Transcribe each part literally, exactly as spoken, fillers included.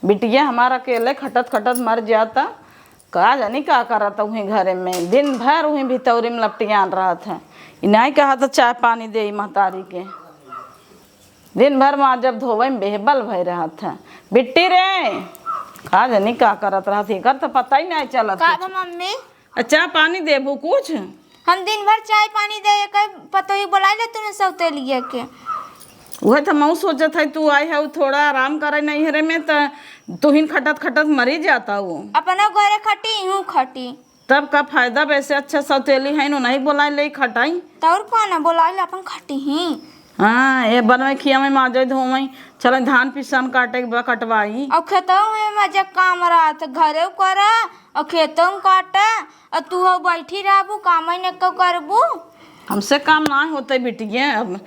बिटिया हमार अकेले खटत खटत मर जाता, का जानी का करत उहीं घरे में, दिन भर उहीं भितौरी में लपटियान रहत है। ई नाहीं कहत चाय पानी देई महतारी के, दिन भर माजब धोवै में बेहबल भई रहत है। बिट्टी रे, का जानी का करत रहत, एकर त पता ही नाहीं चलत का कुछ। बा मम्मी? आ, चाय पानी देबू कुछ? हम दिन भर चाय पानी दे के पतोही बोलाइ ले तूने सौतेलिया के। उहे त मऊ सोचत है, तू आई है थोड़ा आराम करे नैहरे में, त तुहिन खटत खटत मरी जाता वो। अपना घरे खटी, इहूँ खटी। तब का फायदा, वैसे अच्छा सौतेली है, उन्हीं बोलाइ ले खटाई। तौर कौन है, बोलाइ ले अपन खटी ही। हाँ, ये बनवे खियावे, माजे धोवे, चले धान पिसान काटे के बा, कटवाई। और खेतों में मजे काम रहत, घरे करा और खेतों में काटे, और तू हो बैठी रहबू, काम ही न को करबू। हमसे काम ना होते बिटिया, अब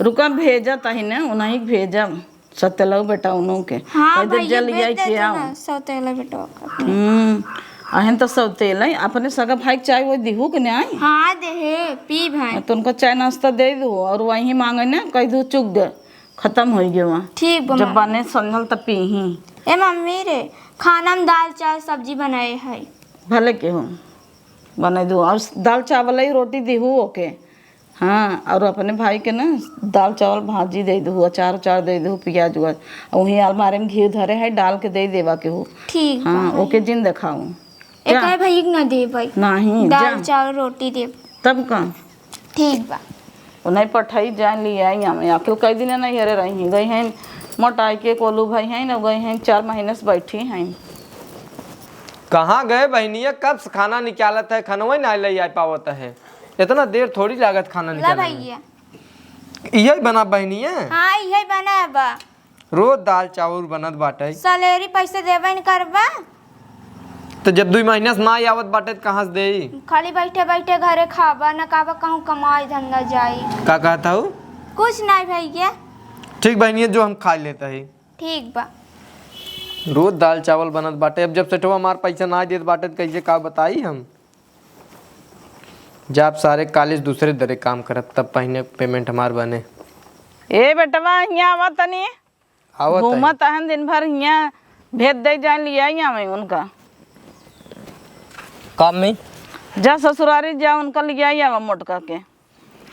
रुका, भेजत ही न, उन्हीं के भेजब, सतेलऊ बेटा उन्हों के। हाँ कह दे, भैया, जल भेज आई दे के तू आओ। ना, सौतेला बेटवा का। हम्म, अहन तो सौतेला, अपने सगा भाई के चाय वो दिहू के नहीं आई? हाँ, देहे, पी भाई। तो उनका चाय नाश्ता दे दू और वहीं मांगे ना, कह दू चुग दे, खत्म हो गया वहाँ। ठीक बा, जब मम्मी। बने संझल त पी ही। ए मम्मी रे, खाना में दाल चावल सब्जी बनाए है। भले के हो, बनाइ दू। और दाल चावल ही रोटी दिहू ओके। हाँ, और अपने भाई के ना दाल चावल भाजी दे दू, अचार उचार दे दू, प्याज उआज। और वहीं अलमारी में घी धरे है, डाल के दे देवा के हो। ठीक बा हाँ, भाई। ओके जिन देखाऊ। एक क्या? है भाई, एक ना दे भाई। नहीं, दाल जा। चावल रोटी दे। तब का? ठीक बा। उन्हें पठाई जाए ले आई हमें। आखिर कई दिन नहीं हरे रही हैं। गई हैं मोटाई के कोलू भाई हैं ना, गई हैं चार महीने से बैठी हैं। कहाँ गए बहनिया, कब से खाना निकालत है, खाना वही ना ले आ पावत है। इतना देर थोड़ी लागत खाना ला निकाले में। भैया। यही बना बहनिया? हाँ, यही बना है बा। रोज दाल चाउर बनत बाटे। सैलरी पैसे देबे न करबा। तो जब दुई महीना से ना आवत बाटे, तो कहाँ से देई? खाली बैठे बैठे घरे खाबा, न कहबा कहूँ कमाई धंधा जाई। का कहत हऊ? कुछ नहीं भैया। ठीक बहनिया, जो हम खा लेत ही। ठीक बा। रोज दाल चावल बनत बाटे, अब जब सेठवा हमार पैसा ना देत बाटे, तो कैसे का बताई हम? जाब सारे कॉलेज दूसरे दरे काम करब, तब पहिने पेमेंट हमार बने। ए बेटवा, हियाँ आवा तनी। आवत है। घूमत अहन दिन भर हियाँ, भेज दे जाए, लियाई आवे उनका। काम में? जा ससुरारी जा, उनका लियाई आवा मोटका के।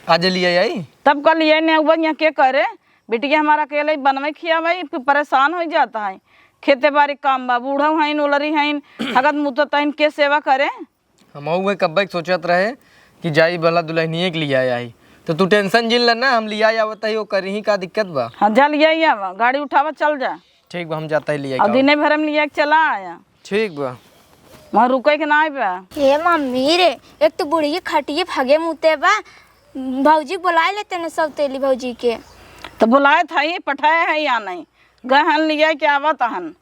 आज लियाई आई? तब का लियाई नहीं, अब यहाँ के करे? बिटिया हमारा अकेले ही बनवे खियावे, फिर परेशान हो जाता है। खेते बारी काम बा, बूढ़ा हैं, ओलरी हैं, हगत मुतत हैं, के सेवा करे? हम उहे कब्बे के सोचत रहे कि जाई भला दुल्हनिए के लियाई आई। तो तू टेंशन जिन ले ना, हम लियाई आवत ही, ओकर ही का दिक्कत बा? हाँ, जा लियाई आवा, गाड़ी उठावा, चल जा। ठीक बा, हम जाता ही लियाई और आवा। दिने भर में लिया के चला आया। ठीक बा। वहाँ रुके के ना बा। ए मम्मी रे, एक तो बुढ़िया खटिए फगे मुते बा, भौजी बोलाए लेते न सौतेली भौजी के। तो बोलाए था ही, पठाए है या नहीं? गए हन लिया के आवत हन।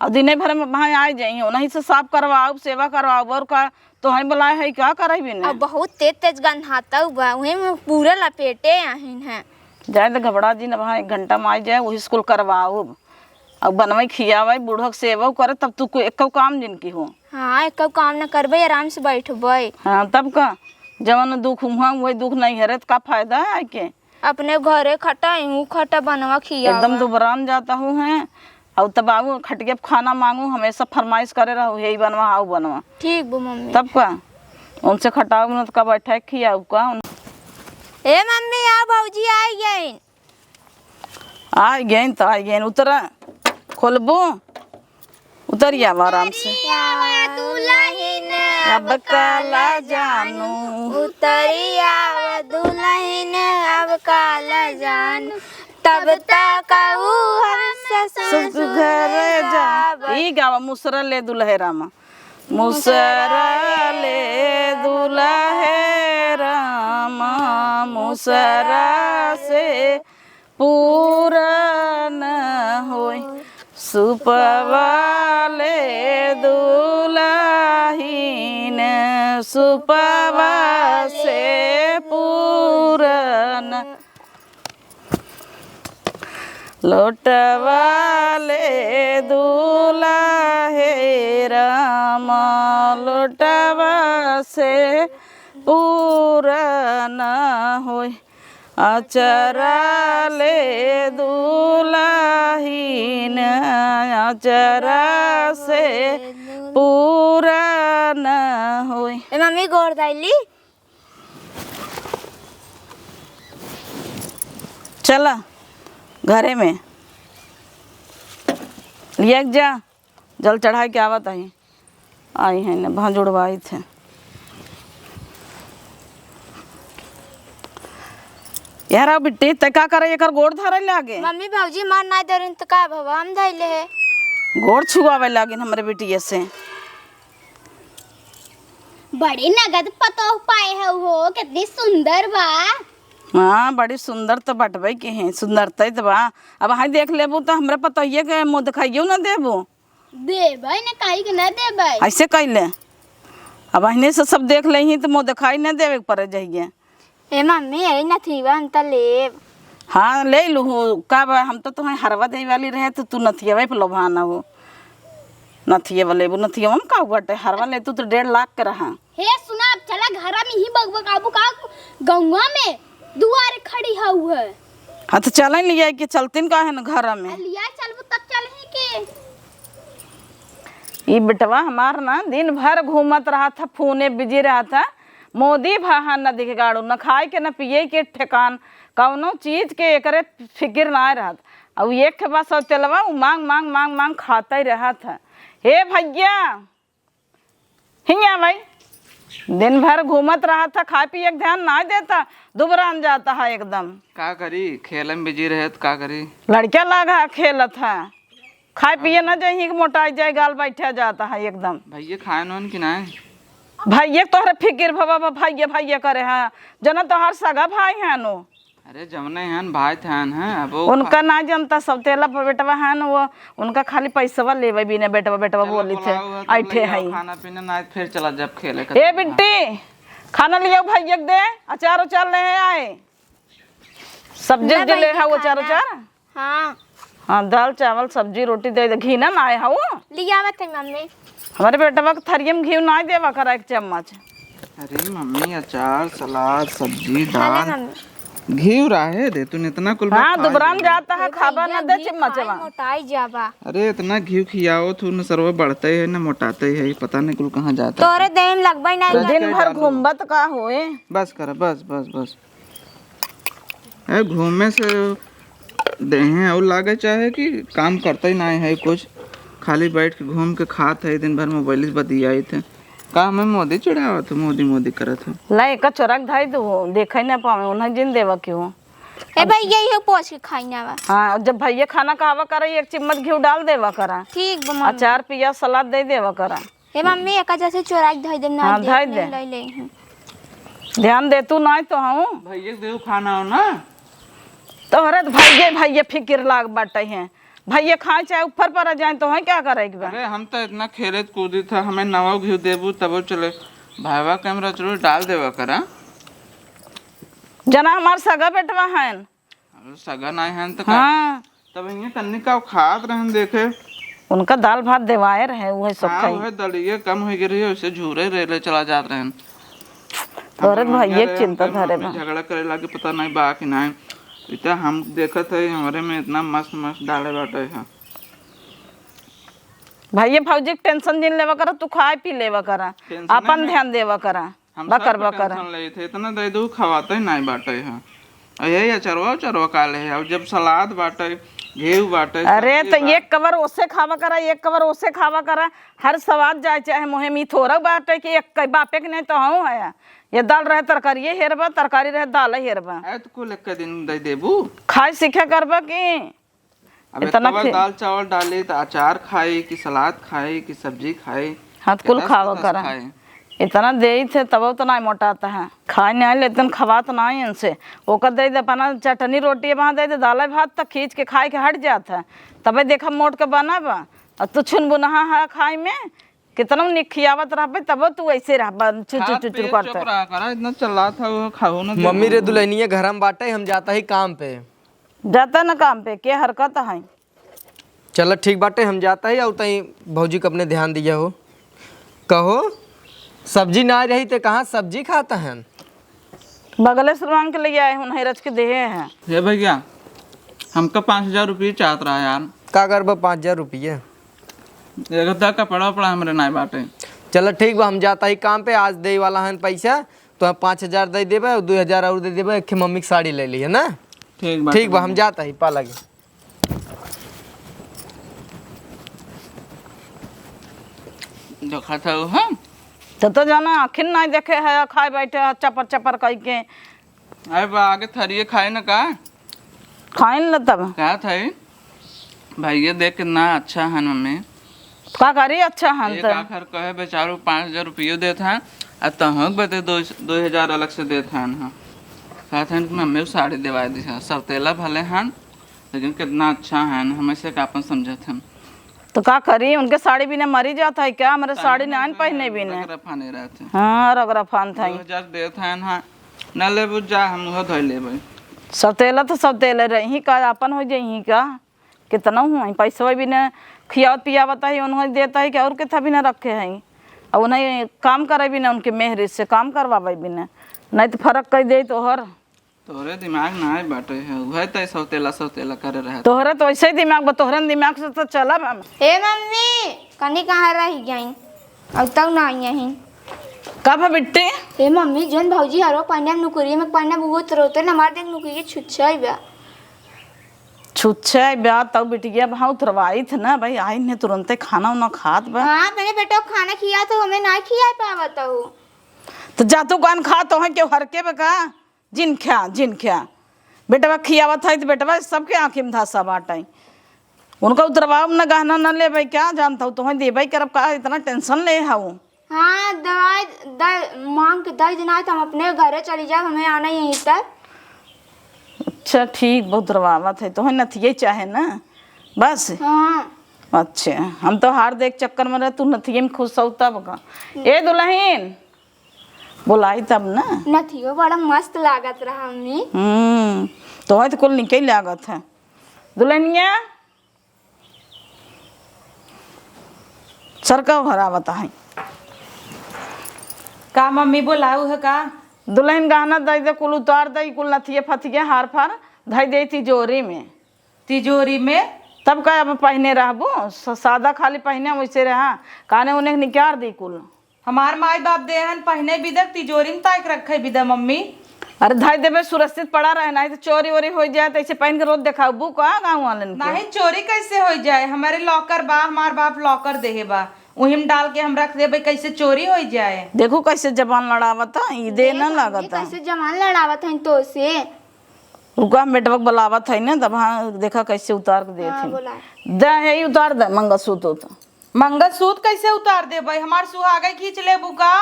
और दिने भर में भाई आ जाइए, उन्हीं से साफ करवाओ, सेवा करवाओ, और का तोहई बोलाए है, का करई बिना? अब बहुत तेज तेज गन्हाता बा, उहे में पूरा लपेटे आहिन है। जाए तो घबरा जी न भाई, एक घंटा में आ जाए, वही स्कूल करवाओ। अब बनवे खियावे, बूढ़क सेवा करे, तब तू को एको काम जिनकी हो। हाँ, एको काम न करबे, आराम से बैठबे। हाँ, तब का? जवन दुख हुआ, वही दुख नहीं हरे, तो का फायदा है आके? अपने घरे खटा, इहूँ खटा, बनवा खियावा। एकदम दुबरान जाता हूँ हैं। और तब आऊ खटिया पे खाना मांगू, हमेशा फरमाइश करे रहू, "हे ई बनवा, हाउ बनवा।" ठीक बा मम्मी। तब का? उनसे खटाऊ न तो का बैठे खियाऊ का? ए मम्मी, आ भौजी आई गईं। आई गईं तो आई गईं। उतरा, खोलबू? उतरी आवा आराम से। उतरी आवा दुलहिन, अब अब काला काला जानू। जानू। उतरी आवा दुलहिन, अब काला जानू। तब तक ऊ हम ससुर ससुर घर जा। जाब। ई गावा, मुसरा ले दुलहे रामा। मुसरा ले दुलहे रामा, मुसरा से पूरा न होई। सुपवा ले दुलहिन, सुपवा से पूरा न। लोटवा ले दुलहे रामा, लोटवा से पूरा न होई। अचरा ले दुलहिन, अचरा से पूरा न होई। ए मम्मी, गोड़ धइली। चला घरे में, लिया के जा, जल चढ़ाए के आवत आई। आई है न, भांज उड़वाई थे। यार, अब बिट्टी, ते का करे, एकर गोड़ धरे लागे? मम्मी, भौजी मार ना दे रही, तो का भवा, हम धइले है। गोड़ छुआवे लागिन हमरे बिटिया से। बड़ी नगद पतोह पाए है हो, कितनी सुंदर बा। हाँ, बड़ी सुंदर तो बटबे के है, सुंदरते तो बा। अब हाई देख लेबू तो हमरे पतोहिए के मुँह दिखाइयो ना देबू। देबै न, काहे के ना देबै? ऐसे कैले, अब अहने से सब देख लेही तो मुँह दिखाई ना देवे के पड़े जहिए। ए मम्मी, यही नथीवा हम त लेब। हाँ, ले लूहू। का बा, हम तो तुहें हरवा देवे वाली रहे, तो तू नथियवे पे लोभाना हो। नथियवा लेबू, नथियवा में का बाटे? हरवा ले तू तो डेढ़ लाख के रहा। हे सुना, अब चला घर में ही बकबकाबू का गौवा में दुआरे खड़ी हऊ है। हाँ, तो चले लिया के चलतीन का है न घर में। आ, लिया चलबू तब चलही के। ई बेटवा हमार ना दिन भर घूमत रहत ह, फोने बिजी रहत ह। मोदी भाहा न दिखे गाड़ू, न खाए के, न पिए के ठेकान, कौनो चीज के एकरे फिकिर ना रहत। अउ एक ठे बा सौतेलवा, उ मांग, मांग, मांग, मांग खाते रहत ह। हे भैया, हियाँ भाई, दिन भर घूमत रहत ह, खाए पिए के ध्यान ना देता, दुबरान जाता है एकदम। का करी, खेले में बिजी रहे त का करी। लड़का लाग ह, खेलत ह, खाए पिए ना जाही कि मोटाई जाए, गाल बैठा जाता है एकदम। भैया खाए नोन कि नाय? भैया के तोहरे फिकिर भवा बा, भैया भैया करे ह, जना तोहार सगा भाई है नो। अरे जवने हन भाई थान हैं, अब वो उनका ना जनता, सब तेला पर बेटवा हन, वो उनका खाली पैसवा लेवे बिना बेटवा, बेटवा चलो बोली थे, बुलाओ, तब ऐठे ले आओ है। खाना पीना, ना फिर चला जब खेले ए खातिर। बिट्टी, खाना लियाओ भैया के दे, अचार उचार ले आए, सब्जी ले उब्जी ले भाई आओ, अचार खाना। उचार। हाँ। हाँ, दाल चावल सब्जी रोटी दे दे, घी ना लाए हऊ। लियावत है मम्मी। हमरे बेटवा के थरिया में घी ना देवा करा एक चम्मच। अरे मम्मी, अचार, सलाद, सब्जी, खा ले दाल, मम्मी। घी रहे दे, तूने इतना कुल हाँ, खाए दुबरान दे। जाता है, ए खाबा भैया, ना दे घी चिम्मचवा। खाए मोटाई जाबा। अरे इतना घी खियाओ तू, न सरवा बढ़ते है न मोटाते है, पता नहीं कुल कहाँ जाता है। तोरे देह में लगबे नहीं बस करता। दिन कर भर डालो। घूमबत का होए? बस कर, बस, बस, बस। ए, घूमे से देहे और लागे चाहे कि काम करते ही नाहीं है कुछ, खाली बैठ के घूम के खात है, दिन भर मोबाइल से बतियाइत है। का हमें मोदी चिढ़ावत है, मोदी मोदी करत है। ला, एका चोरा के धाई दो, देखे ना पावे, उन्हें जिन देवा क्यों? ए भैया, ये पोछ के खाई ना बा। हाँ, जब भैया खाना खावा करे, एक चिम्मच घी डाल देवा करा। ठीक बा मम्मी। अचार, पियाज, सलाद दे देवा करा। हे मम्मी, एका जैसे चोराई धई देम ना, हाँ, देख धई ले, दे। ले, ले, हूँ। ध्यान दे तू, नाई तो हूँ। भैया के देऊ खाना हो ना। तोहरे तो भैया, भैया फिकिर लाग बाटे हैं। भैया खाए चाहे ऊपर पर आ जाए तो हैं, क्या करे के बा? अरे हम तो इतना खेलत कूदी था, हमें नवा घी देबू तबो चले। भाईवा के हमरा जरूर डाल देवा करा। जना हमार सगा बेटवा हैं। अरे सगा नाई हैं तो का? हाँ। तब इन्हें कन्नी का खात रहन देखे। उनका दाल भात देवाए रहे, उहे सब हाँ, खाई। उहे दलिये कम होइ गई रही, उसे झूरे रेले चला जात रहन। तोरे हम भाई एक रहन, चिंता तब धरे मम्मी बा। झगड़ा करे लागे, पता नहीं बा कि नहीं। इतना हम देखत है, हमरे में इतना मस्त मस्त डाले बाटे है। भैया भौजी के टेंशन जिन लेवा करा, तू खाए पी लेवा करा, टेंशन अपन नहीं। ध्यान देवा करा। हम बकर, सब बकर। टेंशन लेत है, इतना दे दू, खवाते ही नाई बाटे है। आ यही अचरवा उचरवा का ले है, और जब सलाद बाटे, घेव बाटे, अरे, सब्जी तो बा। एक कवर ओसे खावा करा, एक कवर ओसे खावा करा, हर स्वाद जाए चाहे मुँहे में, थोड़ा बाटे कि एक कई बापे के नहीं तो हूँ है। ये दाल रहे तरकारी हेरबा, तरकारी रहे दाल हेरबा। ए, तो कुल एक दिन दे देबू। खाए सीखे करबा कि अब इतना एक बार खे- दाल चावल डाली त अचार खाई कि सलाद खाई कि सब्जी खाई? हाँ, तो कुल खावा करा। इतना देई थे तब तो ना मोटाता है। खाए नहीं आए, लेकिन खवात ना है इनसे। ओकर दे दे अपना चटनी रोटी, वहाँ दे दे दाल भात, तो खींच के खाए के हट जात है। तबे देखा मोट के बना बा। और तू छुन बुनहा है खाए में, कितना निक खियावत रहबे, तबो तू ऐसे रहबा, चुचुर खात चुचुर पिए करता। चुप रहा करा, इतना चिल्लात है, वो खाओ ना मम्मी रे, देबू। दुल्हनिया घर में बाटे, हम जाता ही काम पे। जाता ना काम पे, के हरकत है? चल ठीक बाटे, हम जाता ही, और तई भौजी के अपने ध्यान दिया हो। कहो, सब्जी ना रही ते कहाँ सब्जी खाता है? बगले से मांग के ले आए हूँ, नहीं रच के देहे हैं। हे भैया, हमका पाँच हजार रुपये चाहत रहा यार। का करबा पाँच हजार रुपये? एक तो कपड़ा उपड़ा हमरे नाई बाटे। चलो ठीक बा, हम जाता ही काम पे, आज दे वाला हन पैसा, तो हम पाँच हजार दे देबे, दो हजार और दे देबे, एक ठे मम्मी के साड़ी ले ली है ना। ठीक बा, ठीक बा, हम जाता ही पा लगे। देखा था वो, हाँ? तो, तो जाना आखिर नहीं देखे है, खाए बैठे है चपर चपर कह के। अरे बा, आगे थरिये खाए न का? खाइन ल तब। का था ई? भाई ये देख कितना अच्छा है मम्मी। का करी अच्छा हन एक त। आखर कहे बेचारू पाँच हजार रुपयो देत हैं, आ तहूँ बते दो, दो हजार अलग से देत हैं। हाँ। कहत हैं कि मम्मी को साड़ी देवाए दी है, सौतेला भले हैं, लेकिन कितना अच्छा है, हमें से का अपन समझत हैं। तो का करी, उनके साड़ी बिना मरी जात है क्या? हमारे साड़ी ना पहने बिना। रगरा फाने रहत हैं। हाँ, रगरा फान था। दो हजार देत हैं, हाँ, ना लेबू जा, हम उहो धोई लेबै। सौतेला तो सौतेले रही का, अपन हो जाई का? कितना हुआ पैसवा बिना खियावत पियावत है, उन्होंने देता है कि और कितना बिना रखे हैं। और उन्हें काम करे बिना, उनके मेहरी से काम करवावे बिना, नहीं तो फर्क कर दे तोहर। तोहरे दिमाग ना बाटे है, उहे तय सौतेला सौतेला करे रहे। तोहरे तो ऐसे ही दिमाग बा, तोहरे दिमाग से तो चलब हम। ए मम्मी, कनी कहाँ रह गई? अब तक ना आई यहीं। का भा बिट्टी? ए मम्मी, जौन भौजी हरो पहने हम नुकुरी में पहने बहुत रोते न मार देख नुकुरी छुच्छा ही बा। छुच्छे बा तब बिटिया भाव उतरवाई थे ना भाई, आई ने तुरंते खाना उना खात बा। हाँ, मैंने बेटा खाना खिया तो हमें ना खिया पावत हो। तो जा तू कौन खा तो है क्यों हर के बका? जिन खा, जिन खा। बेटवा खियावत है तो बेटवा सबके आँखी में धासा बाटे। उनका उतरवाओ न गहना न लेबै क्या जानता हूँ, तुम्हें देबै करब का, इतना टेंशन ले हूँ। हाँ, दवाई द-, मांग के दे देना है तो हम अपने घरे चली जाब, हमें आना यहीं तक। अच्छा ठीक, बहुत रोवावत है, तोहे नथिये चाहे ना बस? हाँ। अच्छा, हम तो हार देख चक्कर में रहे, तू नथिये में खुश हो तब का। ए दुल्हन, बोलाई तब ना। नथियो बड़ा मस्त लागत रहा मम्मी। हम्म, तोहे तो कुल निके लागत है दुल्हनिया। सरका भरावत है। का मम्मी बोलाऊ है का? दुल्हन गहना दे दे, कुल उतार दे, कुल नथिया फथिया हार फार धई दे तिजोरी में। तिजोरी में? तब का अब पहिने रहबू? स-, सादा खाली पहिने वैसे रहा, काने उन्हें निकार दी कुल। हमार माई बाप देहन पहिने बिदक तिजोरी में ताक रखे बिदा मम्मी। अरे धई देबे सुरक्षित पड़ा रहे, नहीं तो चोरी वोरी हो जाए तो ऐसे पहन के रोज देखाबू का गाँव वालन के? नहीं चोरी कैसे हो जाए, हमारे लॉकर बा, हमार बाप लॉकर देहे बा, उही में डाल के हम रख देबे, कैसे चोरी हो जाए? देखू कैसे जबान लड़ावता, ई दे देख ना मम्मी, लागता। कैसे जबान लड़ावत हैं तो से। रुका हम बेटवा के बुलावत है ना, तब हाँ देखा कैसे उतार के देत हाँ, हैं। बोला। दे हे, ई उतार दे मंगलसूत्र तो। मंगलसूत्र कैसे उतार देबे? हमार सुहागे खींच लेबू का?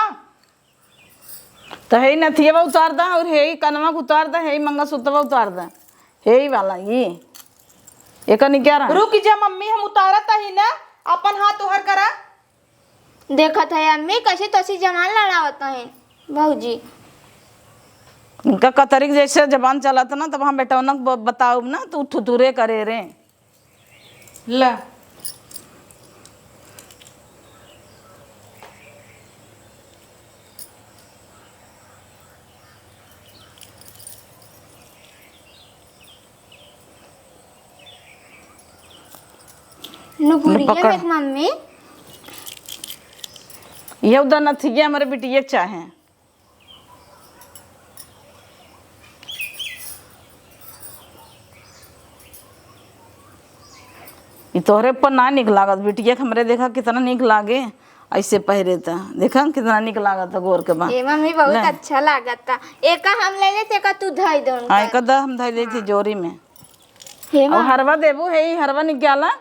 तो हे नथियवा उतार दा और हे कनवा के उतार दा, हे मंगलसूत्रवा उतार दा, हे वाला ये एक निकारा। रुक जा मम्मी, हम उतारत ही ना, अपन हाथ तोहर करा। देखत है अम्मी कैसे तोसी जबान लड़ावत हैं भौजी। इनका कतरी के जैसे जबान चलत ना, तब हम बेटौनक ब-, बताउब ना, तू थुथुरे करे रे। ला। नुपुरिया पकड़। देख मम्मी। ये उधर नथिया हमरे बिटिया के चाहे। ई तोहरे ऊपर ना निक लागत, बिटिया के हमरे देखा कितना निक लागे, ऐसे पहिरे त देखा कितना निक लागत है गोर के बा। ए मम्मी, बहुत ले। अच्छा लागत था। एका हम ले लेते, एका तू धई दो उनका। हाँ, एका दा हम धई देती जोरी में। हे अब माँ। हरवा देबू, हे ई हरवा निकाला।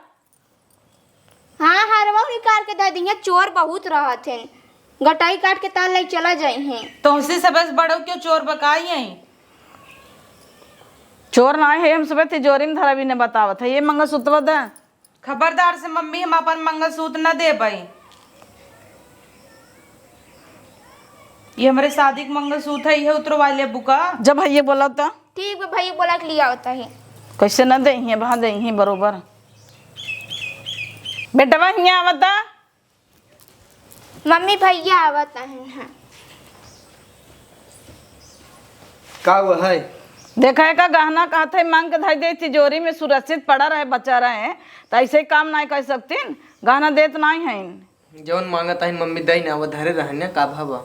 हाँ, हरवा निकाल के दे दिए, चोर बहुत रहत हैं, गटाई काट के तार ले चला जाई हैं। तोहसे सबसे बड़ो क्यों चोर बकाई हैं? चोर ना है, हम सब तिजोरी में धरा भी ने बतावत है। ये मंगलसूत्रवा दे। खबरदार से मम्मी, हम अपन मंगलसूत्र न देबई। ये हमरे शादी के मंगलसूत्र है, ये उतरवा लेबू का? जब भैया बोला तो। ठीक बा, भैया बोला के लिया होता है। कैसे न दे हैं, वहाँ दे हैं बरोबर। बेटवा हियाँ आवता। मम्मी, भैया आवत हैं, हाँ। का हुआ है? देखा है का गहना कहत है, मांग के धई दे तिजोरी में, सुरक्षित पड़ा रहे, बचा रहे, त ऐसे काम नाहीं कर सकतीन, गहना देत नाहीं है। जौन मांगत है मम्मी, दई ना, वो धरे रहे ना, का भावा?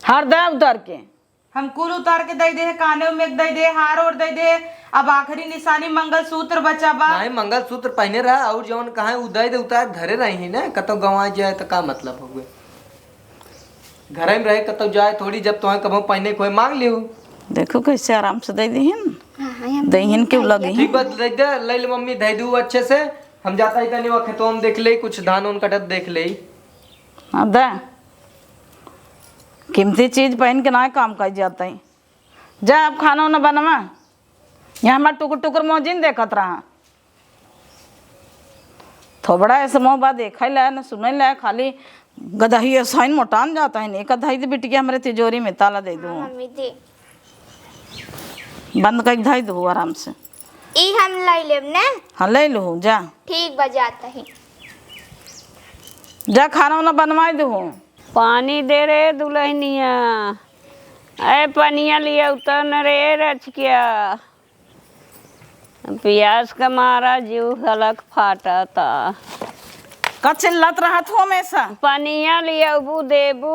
हार दे उतार के। हम कुल उतार के दई दे, काने में दई दे, हार और दई दे, अब आखिरी निशानी मंगलसूत्र बचा बा। नहीं, मंगलसूत्र पहने रहा और जौन कहा है, उ दई दे, उतार धरे रही है ना, कतौ गंवा जाए त का मतलब हुए? घरे में रहे, कतौ जाए थोड़ी, जब तोहे कबहूँ पहने कोई मांग लियो। देखो कैसे आराम से दे दीहिन। हाँ, हाँ, हम दे दीहिन क्यों लगी? ठीक बात, दे दे, ले ले मम्मी, धई दू अच्छे से। हम जाता ही तनी वहाँ खेतों में देख ले, कुछ धान उन कटत देख ले। हाँ, दे। कीमती चीज पहन के ना काम कर जाता है। जा, अब खाना उना बनवा। यहाँ हमार टुकुर टुकुर मोजिन देखत रहा। थोबड़ा ऐसे मुँह बा देखै ला, न सुनै ला, खाली गदही ऐसा ही मोटान जाता है। एक धई दे बिटिया हमरे तिजोरी में, ताला दे दू। हाँ, मम्मी, दे। बंद कर धई दू आराम से। ई हम ले लेब ने? हाँ, ले लू, जा। ठीक बा, जाता ही। जा, खाना उना बनवाई दू। पानी दे रे दुल्हनिया, ए पनिया लिया उतर न रे रचकिया। पियास के मारा जीव हलक फाटता। का चिल्लात रहत हो हमेशा? पनिया लियबू देबू।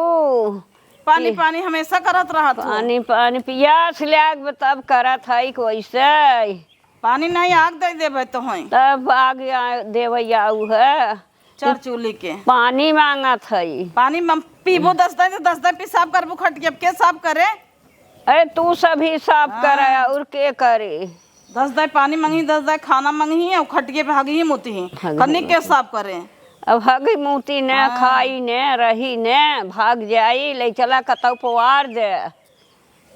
पानी, पी- पानी हमेशा करत रहत हो। पानी, पानी, पियास लाग तब करत है कि वैसे। पानी नहीं, आग दे देबे तो हैं। तब आग या-, देवे आऊ है। चार चूल्ही के। पानी मांगत है। पानी में पीबो दस दाई तो दस दाई पेशाब करबो खटिया पे, के साफ करे? अरे तू सभी साफ हाँ। करे, और के करे? दस दाई पानी मंगी, दस दाई खाना मंगी, और खटिया पे हगी ही मुती ही। हगी कन्नी के मुती। साफ करे? अब हगी मुती ने, हाँ। खाई ने, रही ने, भाग जाई, ले चला कतौ पवार दे।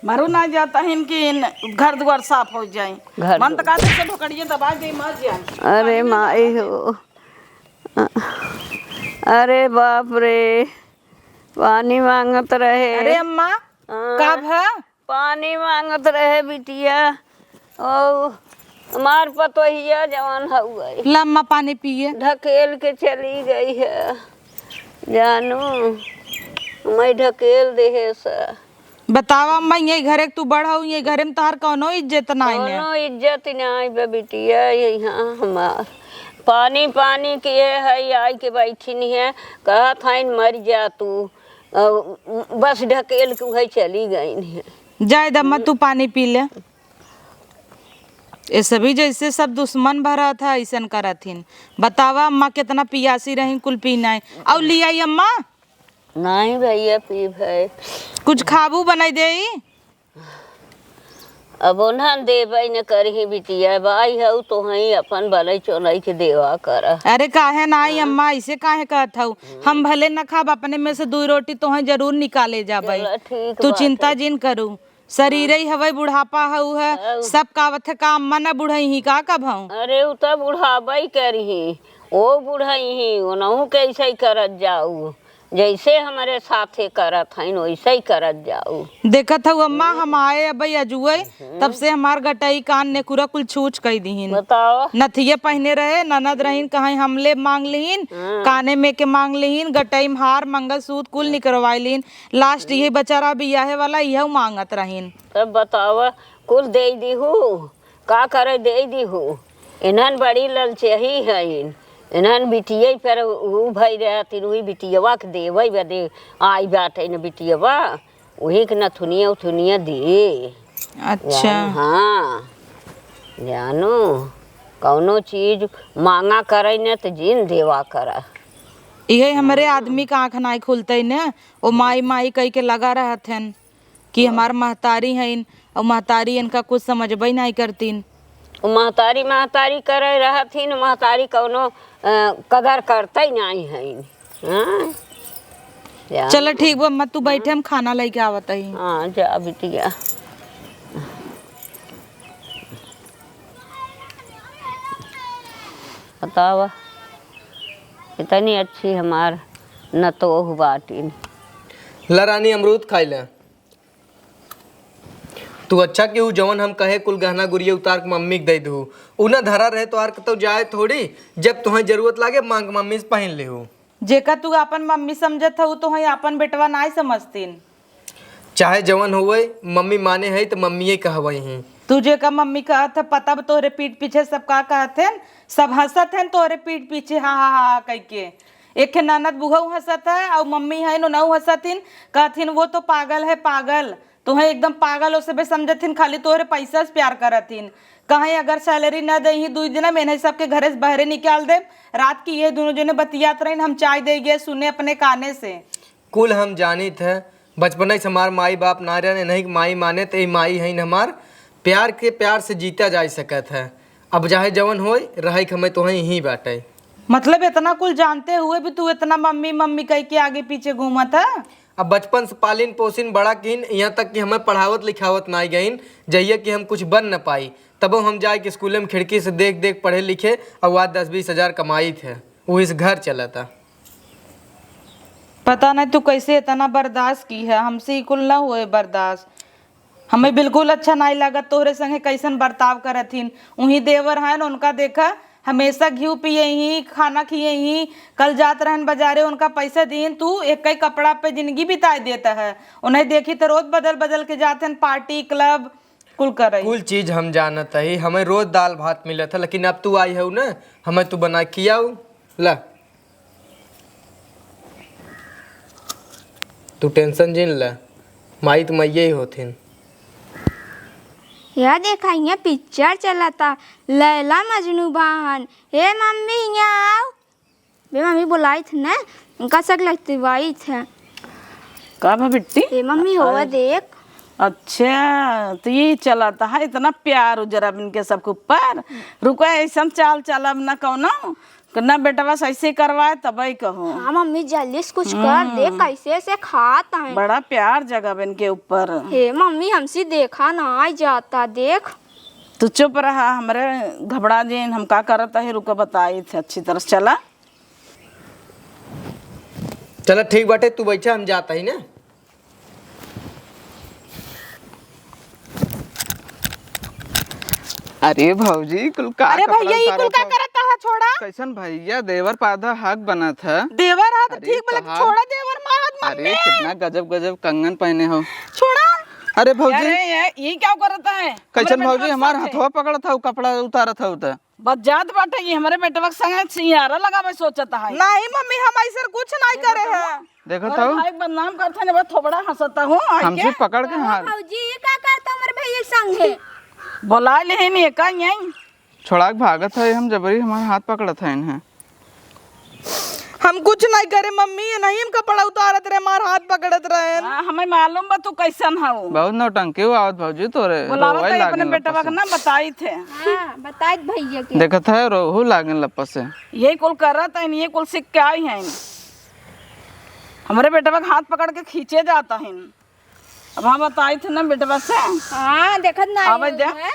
मरू ना जाता हिन कि इन घर दुआर साफ हो जाए। घर मन दुआर। तका से ढोकड़िए दबा दे, मर जाए। अरे माई हो। अरे बाप रे, पानी मांगत रहे। अरे अम्मा, हाँ। का भा? पानी मांगत रहे बिटिया। ओ, हमार पतोहिया जवान हउआ। ला अम्मा पानी पिए। ढकेल के चली गई है जानू, मैं ढकेल देहे सा। बतावा अम्मा, ये घरे के तू बड़ हऊ, ये घरे में तोहार कौनो इज्जत नाई ने। कौनो इज्जत नाई बा बिटिया, यहाँ हमार पानी पानी किहे है, आई के बैठिन है, कहत हईन मर जा तू, अ, बस ढकेल के उहे चली गईन है। जाए द अम्मा, तू पानी पी ले। ये सभी जैसे सब दुश्मन भरत है, ऐसन करत हिन। बतावा अम्मा, कितना पियासी रही, कुल पी नाई। और लियाई अम्मा? नहीं भैया, पीब है। कुछ खाबू बनाई देई? अब ओन्हन देबे न करही बिटिया, बाई हऊ तो हई अपन बलई चोलई के देवा कर। अरे काहे नाई अम्मा, ऐसे काहे कहत हऊ? हम भले न खाब, अपने में से दुई रोटी तोहे जरूर निकाले जाबे। चला ठीक तू बात चिंता है। जिन करू, शरीर ही हवे, बुढ़ापा हऊ है, हऊ। सब कावत है का अम्मा न बुढ़ई ही का कब हऊ? अरे उ तो बुढ़ाबे करही, ओ बुढ़ई ही, ओनहू के ऐसे ही करत जाऊ। जैसे हमरे साथे करत हईन, वैसे ही करत जाऊ। देखत हऊ अम्मा, हम आए अबई अजुए, तब से हमार गटई कान नेकुरा कुल छूछ कई दिहिन। बताओ। नथिया पहिने रहे, ननद रहीन, कहीं हम ले मांग लिहिन, हाँ। काने में के मांग लिहिन, गटई में हार, मंगलसूत्र कुल निकरवाई लिहिन। लास्ट यही बचा रहा बियाहे वाला, यहू मांगत रहीन। तब बताओ, कुल दे दीहू। का करे दे दीहू। इन्हन बड़ी ललचही हईन। इन्हन बिटिये पर ऊ भई रहतिन, उही बिटियवा के देवई बदे आई बाटे न बिटियवा, उही के नथुनिया उथुनिया दे। अच्छा। जान, हाँ। जानू, कौनो चीज मांगा करे न त जिन देवा करा। इहे हमरे आदमी का आँख नाई खुलतई न, ओ माई माई कई के लगा रहत हन। कि हमार महतारी हईन, और महतारी इनका कुछ समझबे नाई करतीन। उ महतारी, महतारी करे रहथिन, महतारी कौनो, अ, कदर करते नाई हईन। हाँ? जा। चलो ठीक बा, अम्मा तू बैठे, हम खाना लेके आवत हई। हाँ, जा बिटिया। बतावा, इतनी अच्छी हमार नतोह बाटिन। ला रानी, अमरूद खाई ले। तू अच्छा केहू, जवन हम कहे कुल गहना गुरिया उतार के मम्मी के दे दू। उ ना धरा रहे तोहार कतौ जाए थोड़ी, जब तोहे जरूरत लागे मांग के मम्मी से पहिन लेहू। जेका तू आपन मम्मी समझत हऊ, तोहे आपन बेटवा नाय समझतीन। चाहे जवन होवइ, मम्मी माने हइ त मम्मिये कहवइ ही। तू जेका मम्मी कहत ह, पता बा तोहरे पीठ पीछे सब का कहत हन? सब हँसत हन तोहरे पीठ पीछे, हा, हा, हा, हा, कइके। एक ठे ननद बुहऊ हँसत ह, अउ मम्मी हइन, उनऊ हँसत हिन, कहत हिन, "वो तो पागल है, पागल।" तोहे एकदम पागल ओसे बे समझत हिन, खाली तोहरे पैसा से प्यार करत हिन। कहीं अगर salary न देही दुइ दिन में, इन्हें सबके घरे से बहरे निकाल देब। रात की ये दुनों जने बतियात रहिन, हम चाय दे गए, सुने अपने काने से। कुल हम जानित है, बचपन से हमार माई बाप ना रहने, नहीं माई माने त ई माई हइन हमार, प्यार के प्यार से जीता जा सकत है। अब चाहे जवन होय, रहे के हमें तोहे यहीं बाटे। मतलब इतना कुल जानते हुए भी तू इतना मम्मी मम्मी कह के आगे पीछे घूमत है? अब बचपन से पालिन पोसिन बड़ा किन, यहाँ तक कि हमें पढ़ावत लिखावत नाई गइन, जहिया कि हम कुछ बन न पाई, तबो हम जाए के स्कूल में खिड़की से देख देख पढ़े लिखे, और आज दस बीस हजार कमाई थे, वो इस घर चलता। पता नहीं तू कैसे इतना बर्दाश्त की है, हमसे ई कुल ना होए बर्दाश्त। हमें बिल्कुल अच्छा नाई लागत तोहरे संगे कैसन बर्ताव करत हिन। उही देवर हन, उनका देखा, हमेशा घिउ पिए ही, खाना खिए ही। कल जात रहन बाजारे, उनका पैसा दीन, तू एक ही कपड़ा पे जिंदगी बिताए देता है। उन्हें देखी तो रोज बदल बदल के जात हन, party, club, कुल करे। कुल चीज हम जानत ही, हमें रोज दाल भात मिलत है, लेकिन अब तू आई हऊ ना, हमें तू बना के खियाऊ। ला, तू tension जिन ला, माई त माइये ही होथिन। या देखा, यहाँ picture चलता, लैला मजनू बहन। ए मम्मी, यहाँ आओ। बे मम्मी, बोलाइत है ना, उनका सक लगती वाइत है। का भा बिट्टी? ए मम्मी, होवा अरे। देख। अच्छा, तो ये चलता है, इतना प्यार उजरा इनके सबके ऊपर। रुको, ऐसन चाल चलब ना कौनो। ना बेटवा से ऐसे करवाए तबई कहो। हाँ मम्मी, जल्दी से कुछ कर दे, हम्म। कैसे से खात हैं। बड़ा प्यार जगह बा इनके ऊपर। हे मम्मी, हमसे देखा नाई जाता, देख। तू चुप रहा, हमरे घबरा जेन, हम का करत है, रुको बताई थे अच्छी तरह से। चला। चला ठीक बाटे, तू बैठा, हम जाता ही ना। अरे भौजी, कुल का अरे कपड़ा भैया, ई कुल उतारत का हो? करत ह? छोड़ा। कैसन भैया, देवर पाधा हक बनत है। देवर ह त अरे ठीक, बोले तहार छोड़ा देवर मारत अरे मम्मी। कितना गजब गजब कंगन पहने हो। छोड़ा। अरे भौजी। अरे ये, ये क्या करत है? कैसन हमरे भौजी, बेटवा हमार साथे। हथवा पकड़त हो, कपड़ा उतारत हो त। बस जात बाटे, ये हमरे बेटवा के संगे सियारा लगावे सोचत है। नहीं मम्मी, हम ऐसे कुछ नहीं करे हैं। देखत अरे हो? भाई बदनाम करत है, बड़ा थोबड़ा हंसत हो, आई हमसे के? पकड़ के अरे हाथ। भौजी, ये का करत हमरे भैया के संगे? बोला ले ही नहीं, का यहीं? छोड़ा के भागत है, हम जबरी हमार हाथ पकड़त है इन्हें। हम कुछ नहीं करे मम्मी, ये नहीं हम कपड़ा उतारत रहे, हमार हाथ पकड़त रहे। हाँ, हमें मालूम बा तू कैसन हऊ। बहुत नौटंकी हो आवत भौजी तोरे, बोलावत रोवे है अपने लागेन बेटवा लपस के से। ना बताई थे। हाँ, बताई भैया के। देखत है रोहू लागेन लपस से। यही कुल करत है, ये कुल सीख के आई हैं। हमरे बेटवा के हाथ पकड़ के खींचे जाता है। अब हाँ बताई थे ना बेटवा से। हाँ, देखत ना आवे है दे। उहे।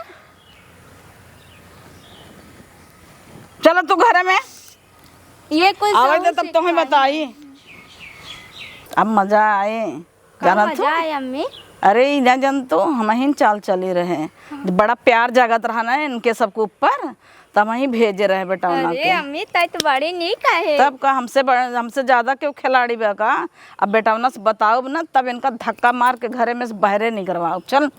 चलो तू घरे में। ये कुल आवे दे सहू तब सीख तोहे के आई। बताई। अब मजा आए। का जानत मजा हो? आए अम्मी? अरे ई ना जान तो हम ही चाल चली रहे। हाँ। बड़ा प्यार जागत रहा ना इनके सबके ऊपर, तब वहीं भेजे रहे बेटौना अरे के। अम्मी, तै तो बड़ी नीक आहे। तब का हमसे बड़-, हमसे ज्यादा केहू खिलाड़ी बा का? अब बेटौना से बताउब ना, तब इनका धक्का मार के घरे में से बहरे निकरवाउब। चल।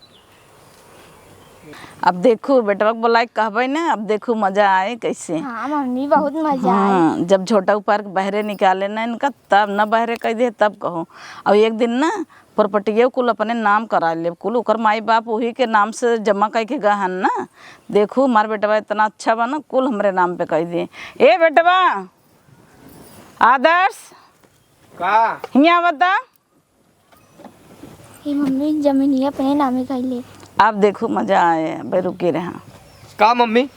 अब देखू, बेटवा के बोलाए के कहबे ना, अब देखू मजा आए कैसे। हाँ मम्मी, बहुत मजा आए। हाँ, जब झोटा उपार के बहरे निकाले ना इनका, तब ना बहरे कह दे, तब कहो। अब एक दिन ना प्रॉपर्टीये कुल अपने नाम करा लेब कुल, ओकर माई बाप वही के नाम से जमा कइ के गहन ना। देखू, हमार बेटवा इतना अच्छा बा ना, कुल हमरे नाम पे कइ दे। ए बेटवा, आदर्श, का? हियाँ बता। ए मम्मी, जमीनिया अपने नामे कइ ले। अब देखू, मजा आए, अबे रुके रहा। का मम्मी?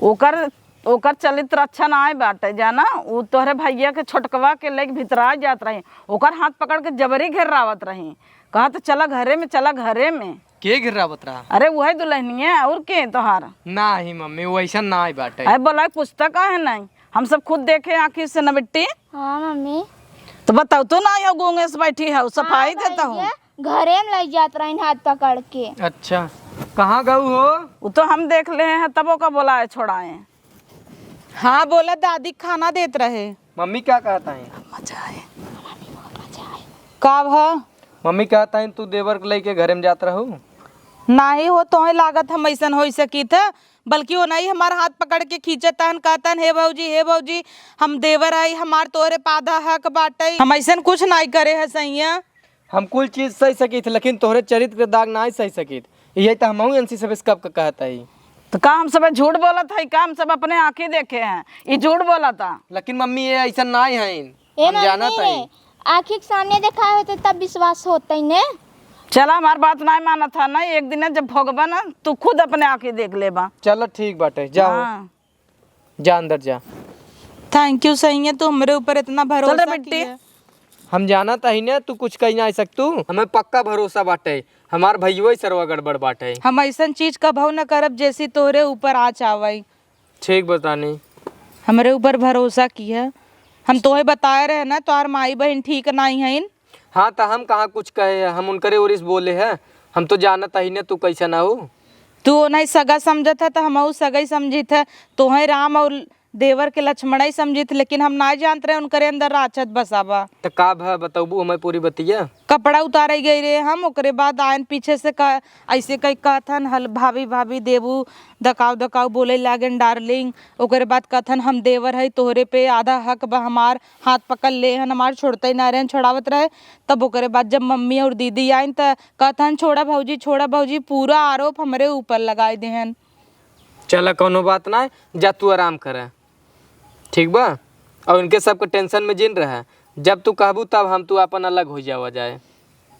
ओकर ओकर चरित्र अच्छा नाय बाटे, जाना, उ तोहरे भैया के छोटकवा के लेके भितरा जात रही, ओकर हाथ पकड़ के जबरी घेरावत रही, कहत, "चला घरे में, चला घरे में।" के घेरावत रहा? अरे, उहे दुल्हनिया, और के तोहार? नाही मम्मी, वैसन नाय बाटे। अरे, बोला, पूछता काहे नहीं? हम सब खुद देखे आँखी से न बिट्टी। हाँ मम्मी। तो बताओ, तू ना हो गूंगे से बैठी हो, सफाई हाँ देता हूँ। भैया। घरे में लइ जात रहिन हाथ पकड़ के। अच्छा, कहाँ गऊ हो? उ तो हम देख ले हैं, तब ओका बोलाए छोड़ाए। हाँ, बोला दादी खाना देत रहे। मम्मी क्या कहता है? मजा आए। का भा? मम्मी, कहत हइन तू देवर के लइके घरे में जात रहू? नाही हो, तोहे लागत हम अइसन होइ सकित है, बल्कि वो नहीं हमार हाथ पकड़ के खींचत हन, कहतन, "हे भौजी, हे भौजी, हम देवर हई, हमार तोहरे पे आधा हक बाटइ।" हम अइसन कुछ नाही करे है सैया। हम कुल चीज सहि सकित, लेकिन तोहरे चरित्र के दाग नाही सहि सकित। यही तो हमहू एनसी सब कब का कहत हई। तो का हम सब झूठ बोलत हई? का हम सब अपने आँखी देखे हैं? ई झूठ बोलत है। लेकिन मम्मी, ये अइसन नाही हइन। ए हम जानत मम्मी, हई। आँखी के सामने देखाए होते तब विश्वास होतइ ने। चला, हमार बात नाही मानत है ना, एक दिन जब भोगबा ना, तू खुद अपने आँखी देख लेबा। चलो ठीक बाटे, जाओ। हाँ। जा अंदर जा। Thank you सैया, तू हमरे ऊपर इतना चल रे भरोसा बिट्टी। किया। हम जानत हई ना, तू कुछ कही नाही सकतू। हमें पक्का भरोसा बाटे, हमार भइयो ही सरवा गड़बड़ बाटे। हम अइसन चीज कभऊ न करब जैसी तोहरे ऊपर आँच आवइ। ठीक बतानी। हमरे ऊपर भरोसा किया। हम तोहे बताए रहे ना, तोहार माई बहिन ठीक नाही हइन। हाँ, त हम कहाँ कुछ कहे है, हम उनकरे ओर से बोले है। हम तो जानत हई ने तू कइसन हऊ। तू ओनही सगा समझत है, त हमहू सगई समझित है। तोहे राम और देवर के लक्ष्मण ही समझित, लेकिन हम नाही जानत रहे उनकरे अंदर राक्षस बसा बा। त का भा, बतौबू हमें पूरी बतिया? कपड़ा उतारे गई रहे हम, ओकरे बाद आयन पीछे से का, अइसे कही कहथन, "हल भाभी, भाभी, देबू, दकाऊ, दकाऊ बोले लागेन, darling।" ओकरे बाद कहथन, "हम देवर हई, तोहरे पे आधा हक बा हमार, हाथ पकड़ लेहन, हमार छोड़तइ ना रहेन, छोड़ावत रहे।" तब ओकरे बाद जब मम्मी और दीदी आइन, त कहथन, "छोड़ा भौजी, छोड़ा भौजी," पूरा आरोप हमरे ऊपर लगाइ देहन। चला, कौनो बात ना, जा तू आराम कर, ठीक बा? और इनके सबके tension में जिन रहे, जब तू कहबू तब हम तू आपन अलग होइ जावा जाए।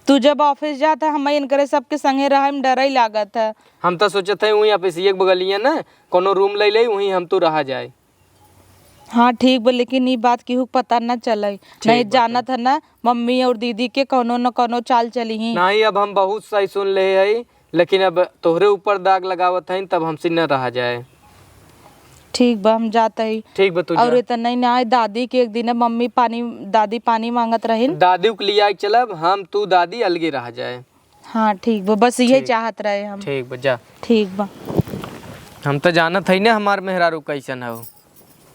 तू जब office जात है, हम इनकरे सबके संगे रहे में डरइ लागत है। हम तो सोचत है वहीं office एक बगलिया ना, कौनो room लइ ले, वहीं हम तू रहा जाए। हाँ ठीक बा, लेकिन ई बात केहू के पता न चलइ। ठीक नहीं बा, जानत है ना, मम्मी और दीदी के कौनो न कौनो चाल चली ही। नहीं, अब हम बहुत सही सुन ले हई, लेकिन अब तोहरे ऊपर दाग लगावत हईन, तब हमसे न रहा जाए। ठीक बा, हम जात हई। ठीक बा, तू और जा। इतना ही ना, दादी के एक दिन मम्मी पानी, दादी पानी मांगत रहिन। दादी के लिया चलब हम, तू दादी अलगे रहा जाए। हाँ ठीक बा, बस यही ठीक। चाहत रहे हम। ठीक बा, जा। ठीक बा। हम तो जानत हई ना हमार मेहरारू कइसन हउ,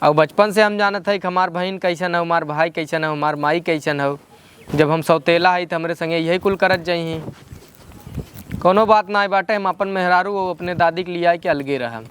और बचपन से हम जानत हई कि हमार बहिन कइसन हउ, हमार भाई कइसन हउ, हमार माई कइसन हउ। जब हम सौतेला हई त हमरे संगे यही कुल करत जइहीं। कौनो बात नाहीं बाटे, हम अपन मेहरारू और अपने दादी के लियाइ के अलगे रहब।